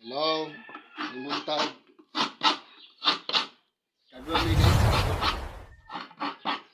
Hello. Buntag. Kagod mi, guys.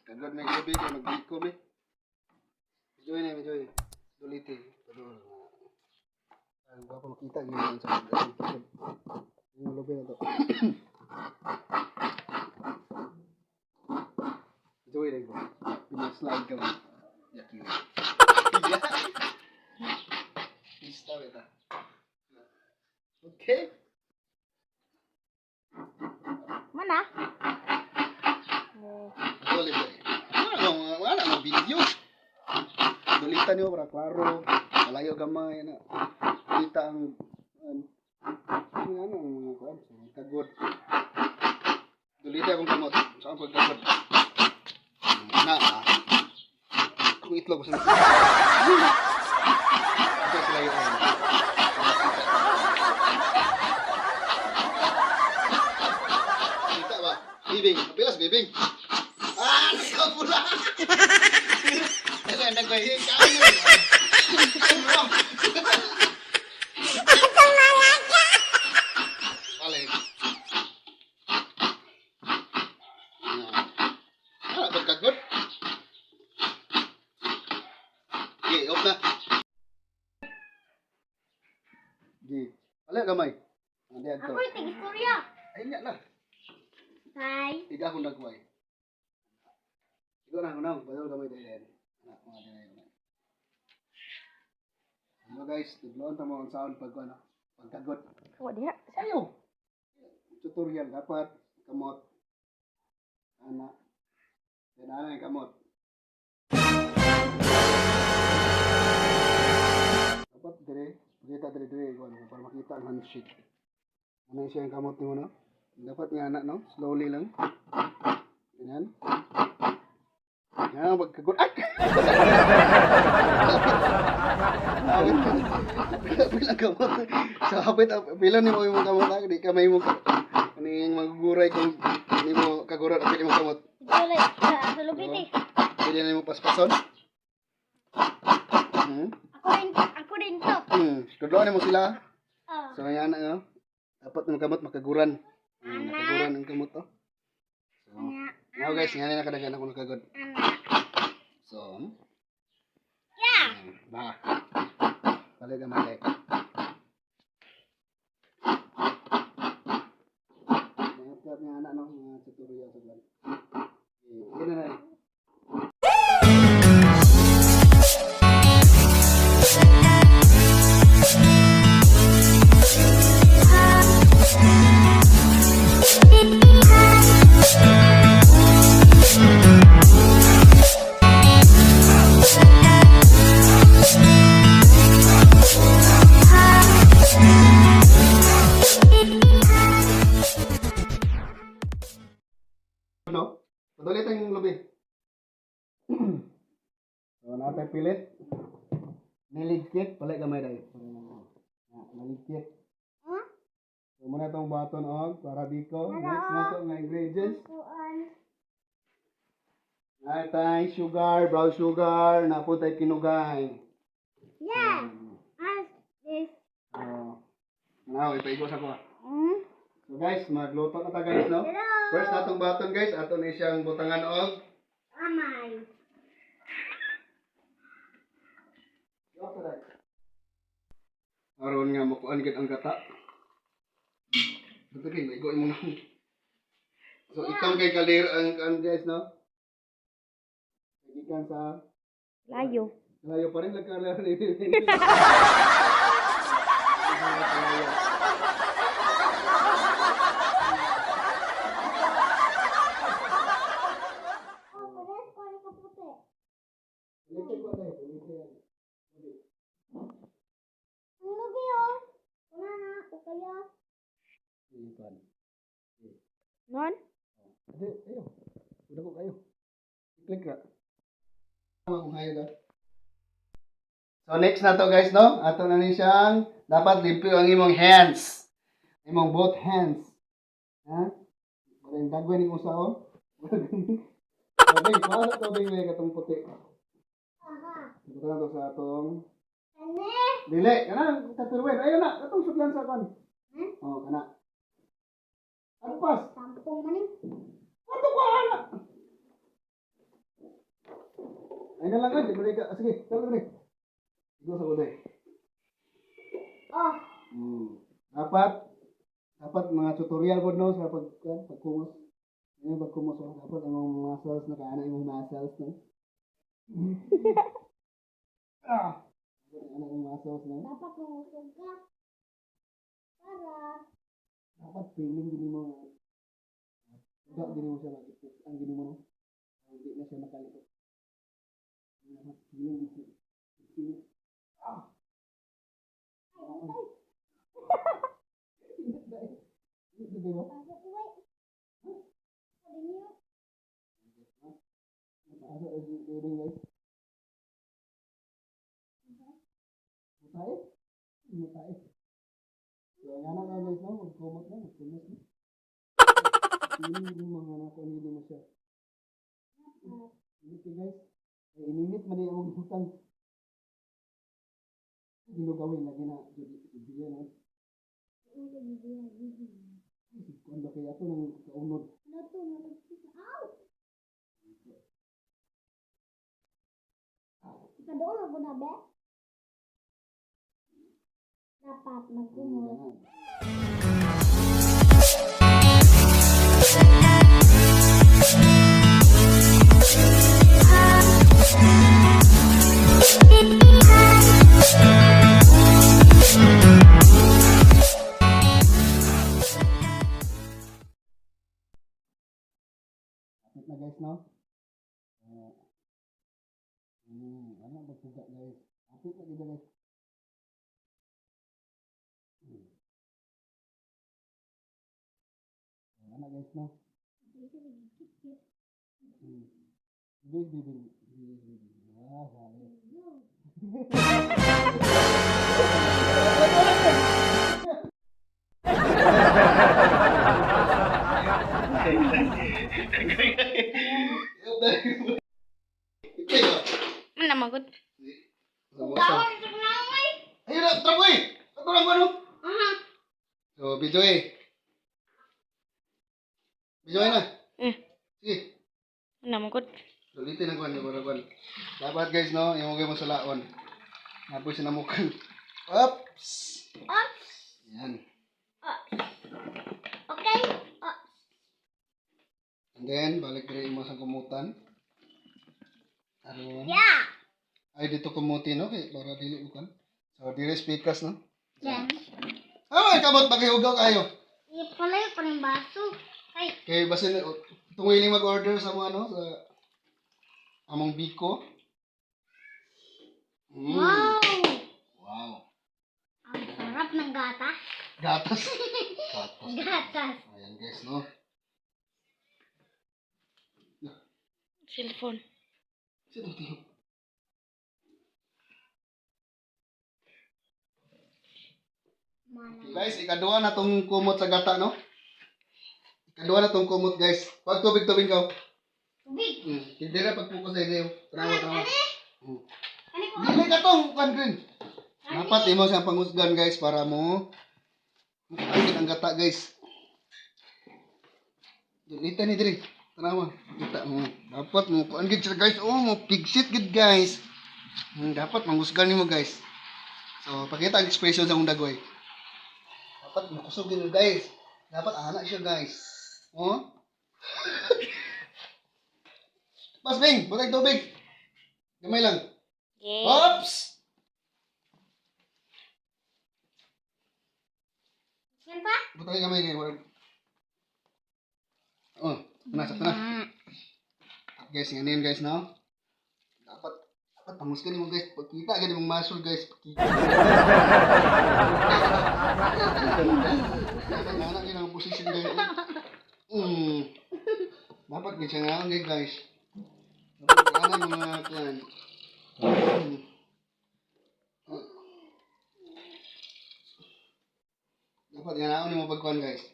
Kagod mi gabi kay magbiko mi. Join na, join. Duliti. Padul. Ang gwapo makita gyud sa yung lubi na to. Join na ko. Pina-slide ka mo. Yaki. Pista beta. Okay. Mana? Oh. Duli duli. Wala wala na video. Dulitan niyo para klaro. Malayo gamay na. Kita ang ano ang mga kuan so, kagod. Dulita akong kamot. Saan pagkagod? Na. Ah. Kung itlog sa. Ito sila yun. Kita ba? Bibing. Kapilas bibing. Ah, nakapula. Ano ang nagwahi? Kayo. Balik. Ah, pagkagot. Okay, off na. Gi. Balik gamay. Andi adto. Ako yung tig-istorya. Ay nya na. Tay. Iga akong nagway. Igo na ako na, badol gamay dahil. Anak, mga dahil. Hello guys, tudloon ta mo ang sound pag ano, pagkagot. Wa diha. Sayo. Tutorial dapat kamot. Ana. Then ana yung kamot. Dapat dire, pakita dire dire kuan para makita ang handshake. Ano siya ang kamot nimo, no? Dapat nga ana, no? Slowly lang. Ganyan. Yan, pagkagot. Ay! Pila, pila kamot. Sa hapit, pila ni mo imong kamot. Ah, di ka may mo kaning maguguray kung ni mo kagurat apil imong kamot. Dito sa lubit eh. Pwede na mo paspason. Ako rin to. Tudloan mo sila. Oh. So ayan na, no? Dapat ng kamot makaguran. Nakaguran ang kamot to. So, now guys, nga na nakadagan ako nakagod. So, Yeah. Ba. Balik na balik. Mga nga anak no, mga tutorial sa vlog. Okay, yun na na. Ano? Padali tayong lubi. So, natay pilit. Niligkit. Pala gamay dahil. Naligkit. Huh? So, muna itong button og para biko. Next na ito nga ingredients. Kuan. Natay sugar, brown sugar, napo tay kinugay. Yeah. As this. So, now, ipaigo sa ko. So guys, magluto na ta guys, no? Hello. First natong button guys, ato ni siyang butangan og Amay. Aron nga makuan gid ang gata. Dito kay maigo imo na. So itong kay kalir ang guys, no? Gikan sa Layo. Layo pa rin nagkaler ni. Oh, pares ko ni kaputi. Ang lubi oh. Una na, o kaya. Non? Ayo. Udah ko kayo. I-click ra. Kung hayo ka. So next na to guys, no? Ato na ni siyang dapat limpyo ang imong hands. Imong both hands. Ha? Parang dagway ni usa oh. Tubig, para sa tubig may katong puti. Aha. Butang to sa atong Ane. dili, kana tupperware. Ayo na, katong sudlan sa kon. Hmm? Oh, kana. Agpas. Tampong man eh. Ato ko ana. Ay na lang di mo ka. Sige, tawag ni. Igo sa uday. Oh, Dapat dapat mga tutorial pod no sa pag pagkumos. Ano pagkumos, oh, dapat ang mga muscles na kaana imong muscles no. Ah. Ana imong muscles no. Dapat mangusog ka. Para Dapat feeling gini mo nga gini mo siya mag ang gini mo no. Hindi na siya makalikot. Dapat feeling gini. Feeling. Ah. Init ba eh? Init ba mo? Pasok ko eh. Sabi niyo. Asa feeling, guys? Mutae? Mutae. So, nga na guys, no? Magkumot na, magkumot na. Feeling gini mo nga na kung gini mo siya. Init kayo, guys. Ay, ininit man niya among butang. Ginugawin lagi na judiya na. Kuan ba kaya ito ng kaunod? Ano to? Aw! Ikadoon ako na be? Dapat magkumot. Kapit na guys, no? Ano ba puga, guys? Kapit na gid, guys. Ano guys, no? Baby, baby, baby, baby. Ah, sabi. Ano magod? Tawag sa kamay! Ayun na, trapo eh! Ito lang ano? Aha! So, video eh. Video na. Eh, Sige. ano magod? Ulitin ang kwan, yung kwan. Dapat guys, no? Yung mo sa laon. Napoy sinamukan. Oops! Ops! Yan. Ops! Okay? Ops! And then, balik rin mo sa kumutan. Aron. Yeah! Ay, dito kumuti, no? Kay, para dili mo kan. So, dire speakers, no? Yan. Ah, may kamot, pakihugaw kayo. Ipalayo pa rin baso. Ay, Kay, basin, itong willing mag-order sa mga, ano, sa among biko. Wow! Wow. Ang sarap ng gatas. Gatas. Gatas. Gatas. Ayan guys, no? Cellphone. Sino ito? Mana. Guys, ikaduha na tong kumot sa gata, no? Ikaduha na tong kumot, guys. Pag tubig-tubig ka. Tubig. Hindi na pagpuko sa iyo. Tanawa, tanawa. Ano ko? Dili ka tong kan green. Dapat imo siyang pangusgan, guys, para mo makaangkit ang gata, guys. Dito ni diri. Tanawa. Kita mo. Dapat mo kuan gid siya, guys. Oh, mo pigsit gid, guys. Dapat mangusgan nimo, guys. So, pakita ang expression sa akong dagoy. Dapat makusog gid, guys. Dapat ana siya, guys. Oh. Pas Bing, butay tubig. Gamay lang. Yeah. Oops! Yan pa? Butay gamay kay wala. Oh, na sakto na. Guys, nga yun, guys, no? Dapat dapat pangusgan mo, guys. Pagkita gani mong muscle, guys. Pagkita. Dapat nga na ang position, guys. Dapat gid siya nga ang guys. Dapat nga na mga kuan. Oh. Dapat nga naon mo pagkuan, guys.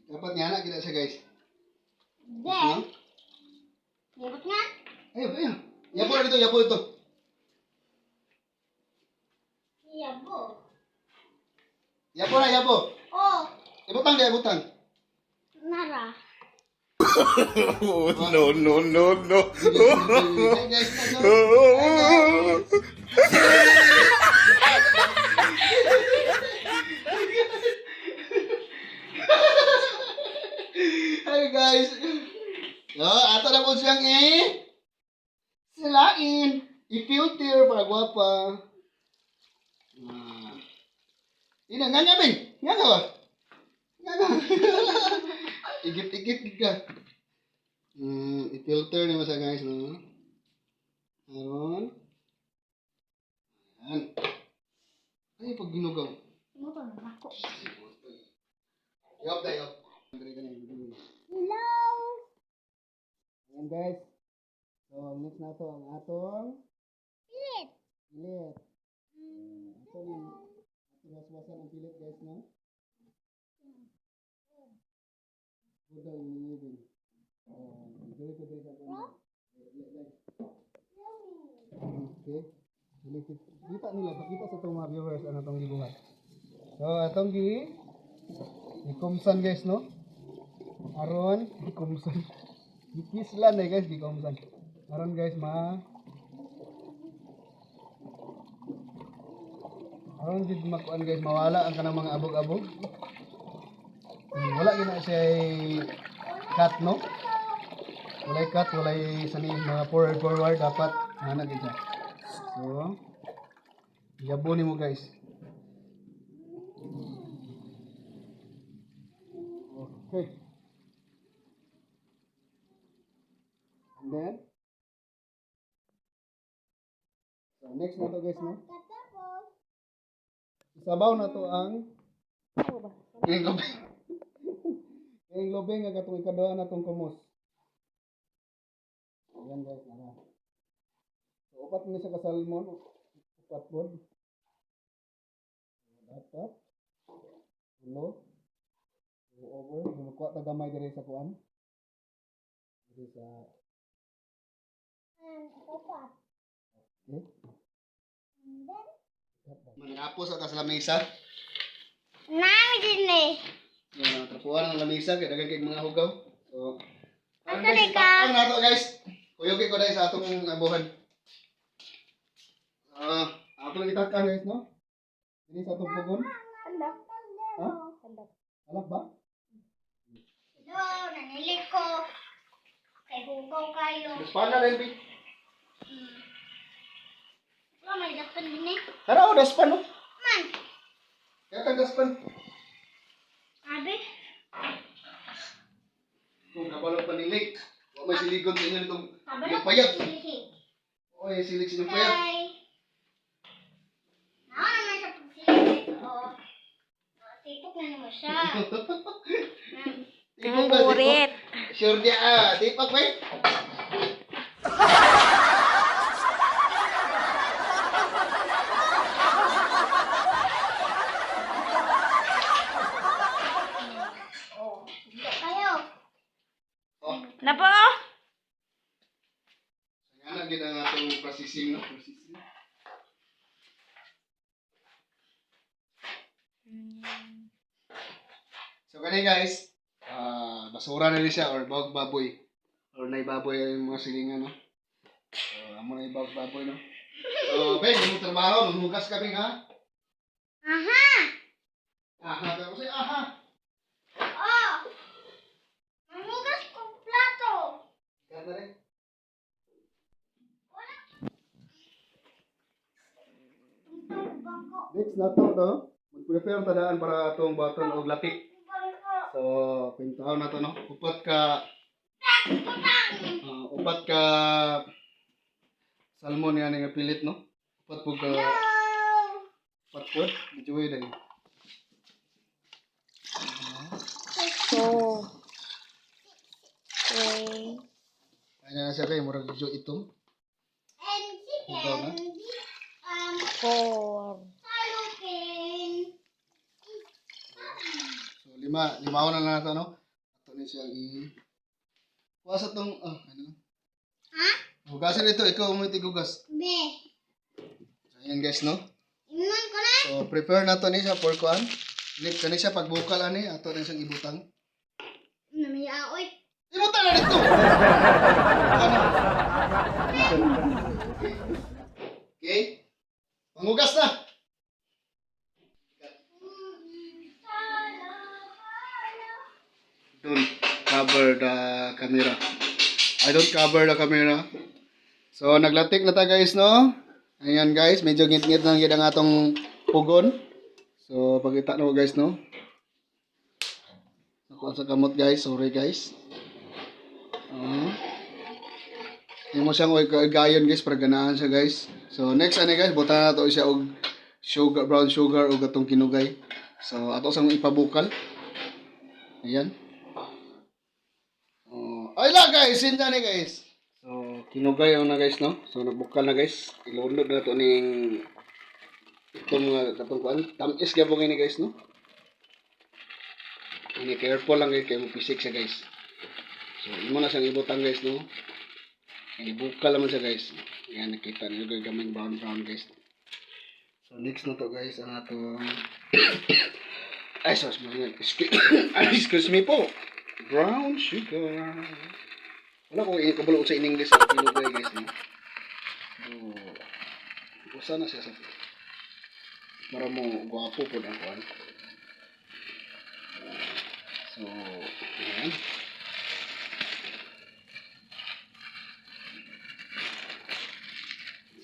Dapat nga na kita siya, guys. Then, nibot nga. Ayo, ayo. Yapo na dito, yapo dito. Yabo. Yabo na, yabo. Oh, Ibutang di, ibutang. nara. Oh, no, no, no, no. Hey, guys, guys. Hi guys. No, ato na po siyang eh. Silain. I-filter para gwapa. Ah. Ina, nga nga, Bing. Nga nga ba? Nga nga. Igit-igit ka. I-filter nimo sa guys, no? Aron. Ayan. Ay, pag ginugaw. Mo to na ako. Yop, tayo. Hello. Ayan guys. So, ang next na to ang atong Pilit. pilit. Ato yung atong waswasan ang pilit guys, no? Good daw yung nilibing. Enjoy ko din sa kanya. Okay. Pilit. Kita nila, pakita sa itong mga viewers ang atong gibuhat. So, atong gi gikumsan guys, no? Aron, gikumsan. Gikislan eh guys, gikumsan. Aron guys, ma aron gid makuan guys, mawala ang kanang mga abog-abog. Wala gina siya cut, no? Walay cut, walay sani mga forward forward dapat ana gid siya. So, yabo nimo guys. Okay. And then, so next na to guys, no? Katapos. Isabaw na to ang Yung lubing. Yung lubing nga katong ikaduha na tong kumos. Ayan guys, ara. So, upat ni siya ka salmon, upat pod. Dapat ulo. Go over, makuha ta gamay diri sa kuan. Diri sa And upat. Okay. And then, Manapos ata sa lamesa. nami din eh. Yan, trapuan ang lamesa kay daghan kay mga hugaw. So, Asa guys, di ka? Ang nato guys. Kuyog ko dahil sa atong abuhan. Ah, ato lang itakang guys, no? Dili sa atong pugon. Alak. Ha? Alak ba? Hello, nanilig ko. Kay hugaw kayo. Daspan na rin, Bi. Wala, may dakpan din eh. Tara, oh, daspan, no? Man, Kaya kang daspan. abi. Kung kabalo panilig. Wa may siligon sa inyo nitong Kabalo inyong payag. silig. Oy, silig sa inyong payag. Kay. Nao naman sa pagsilig. Oo. Oh, tipok na naman siya. Tipok ba, tipok? Burit. Sure niya, ah. Tipak, ba? Oh, dito kayo. Oh, Napo oh. nga na gid ang atong processing, no? Processing. So kani guys, ah basura na rin siya or bog baboy or nay baboy ang mga silingan, no. So amo na bog baboy, no. So Ben, yung trabaho, maghugas kami ha. Aha! Aha, pero kasi aha. Oh! Mamugas ko plato. Kat na rin. Tungtong bangko. Next na to, no. Mag-prepare ta daan para atong baton og lapik. Bangko. So, pintaon na to, no. Upat ka Butang! upat ka salmon yan nga pilit, no. Upat po ka Hello! upat po. Medyo dahil. Two. Three. Ay na siya kay murag medyo itom. And Hugaw na? chicken. Four. Salupin. So lima, limaw na lang nato, no. Ato ni siya i kuha sa tong ano. Ha? Hugasan ito, ikaw mo tigugas. Be. So ayan guys, no. Inon ko na. So prepare na to ni siya for kuan. Lip kani siya pagbukal ani ato na siyang ibutang. Namiya, oy. Ibutang na dito. Ano? Okay. Pangugas na. Don't cover the camera. I don't cover the camera. So, naglatik na ta guys, no? Ayan guys, medyo ngit-ngit lang gid ang atong pugon. So, pagkita na ko guys, no? Nakuha sa kamot guys, sorry guys. Imo siyang gayon guys para ganahan siya guys. So next ani guys, butan na to siya og sugar, brown sugar og atong kinugay. So ato sang ipabukal. Ayan. Oh, ay la guys, yun ni guys. So kinugay ang na guys no. So nagbukal na guys. Ilunod na to ning itong mga katong kuan. Tamis gyapon ini guys no. Ini careful lang guys kay mo pisik siya guys. So imo na siyang ibutang guys no. Ibukal naman siya guys. Ayan, nakita niyo guys gamay brown brown guys. So next na to guys ang atong ay sorry, excuse, excuse me po. Brown sugar. Wala ko kabalo sa in English ang kinugay guys no. So, usa na siya sa para mo gwapo po ang kuan. So, ayan.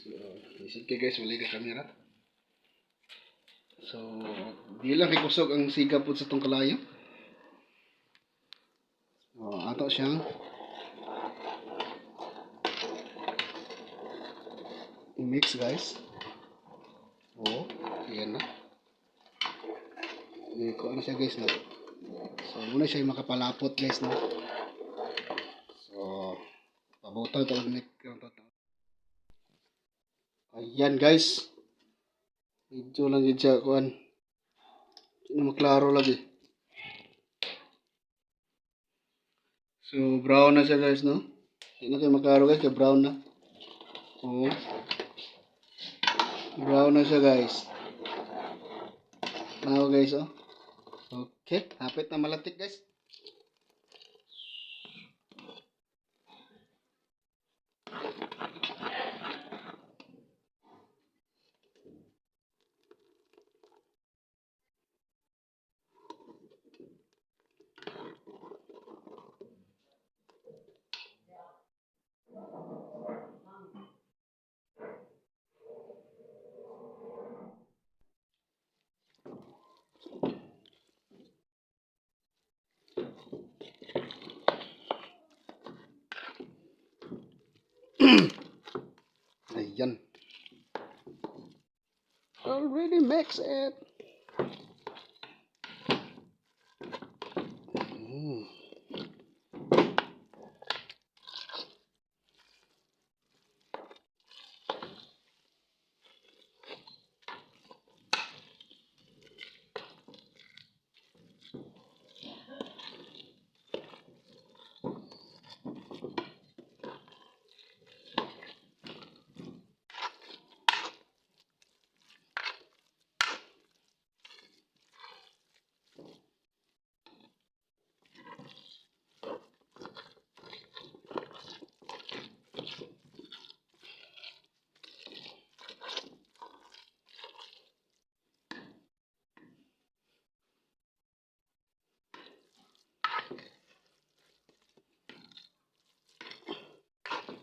So, isip kay guys, wala ka camera. So, di lang kay kusog ang siga po sa tong kalayo. So, ato siyang i-mix guys. Oh, ayan na. Ko ano siya guys no. So, muna siya yung makapalapot guys no. So, pabutan to ang Ayan guys. Medyo lang yun siya kuan. Hindi na maklaro lagi. So brown na siya guys no. Hindi na kayo maklaro guys kay brown na. Oo. Brown na siya guys. Now guys oh. Okay, hapit na malatik guys. Ayan. Already mix it.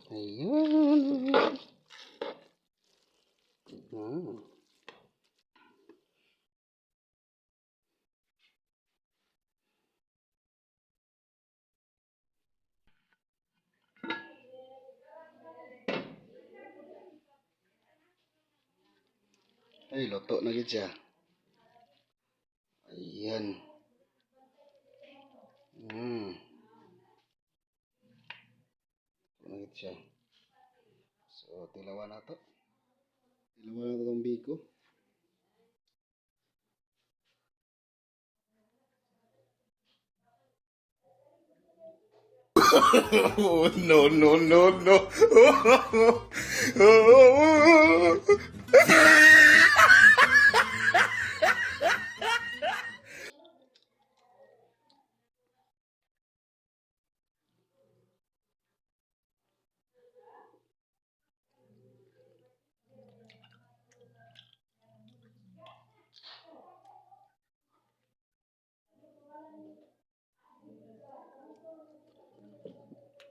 Ayan. Ay, luto na gid siya. Ayan. Luto na gid siya. So, tilawan na to. Tilawan na to itong biko. Oh, no, no, no, no.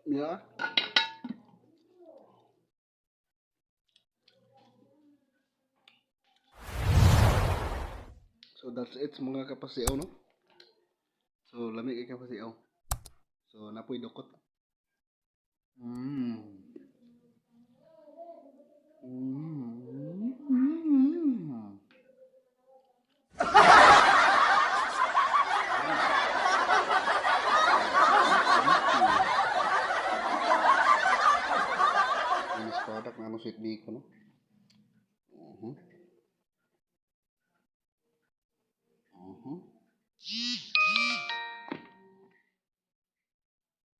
Yeah. So that's it, mga kapasiyaw, no? So lami kay kapasiyaw. So napoy dukot. Finish product na ano, sweet bacon, no?